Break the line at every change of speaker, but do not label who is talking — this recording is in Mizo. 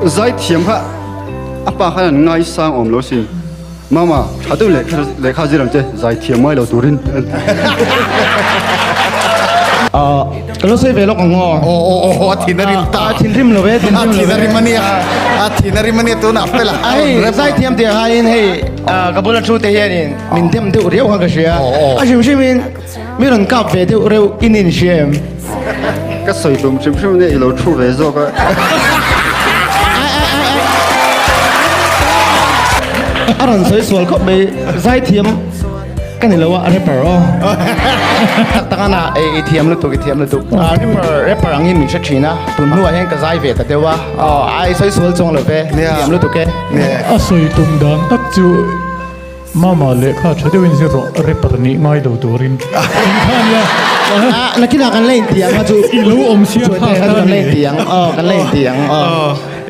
Zaithiam kha a pa khan an ngaisang awm lo sin. Mama, tha deuh lehkha lehkha zir ang che, zaithiam ngai lo turin.
Ka lo sawi ve lawk ang aw.
Aw aw aw a thin a rim ta.
A thinrim lo e, thinrim lo e.
A thin a rim a nia, a thin a rim a nia tunah fel a.
Hei zaithiam tih aiin hei ka bula thu te hianin min dem deuh riau kha ka hria. A hrim hrimin mi rawn kap ve deuh reuh in inhria em?
Ka sawi tum hrim hrim ania i lo thu ve zawk a.
A rawn sawi sual khawp mai zaithiam ka ni lo a rapper aw. Tak tak ana i thiam lutuk i thiam lutuk. Rapper rapper angin min hre thin a tun hnuah hian ka zai ve ta deuh a aw a i sawi sual chuang lo ve thiam lutuk e.
A sawi tum dan tak chu Mama lehkha tha deuhin zir rawh, rapper nih ngai lo turin in kha ania.
Nakinah kan la inti ang a chu.
I lo awm sia kha
kan la inti ang aw, kan la inti ang aw.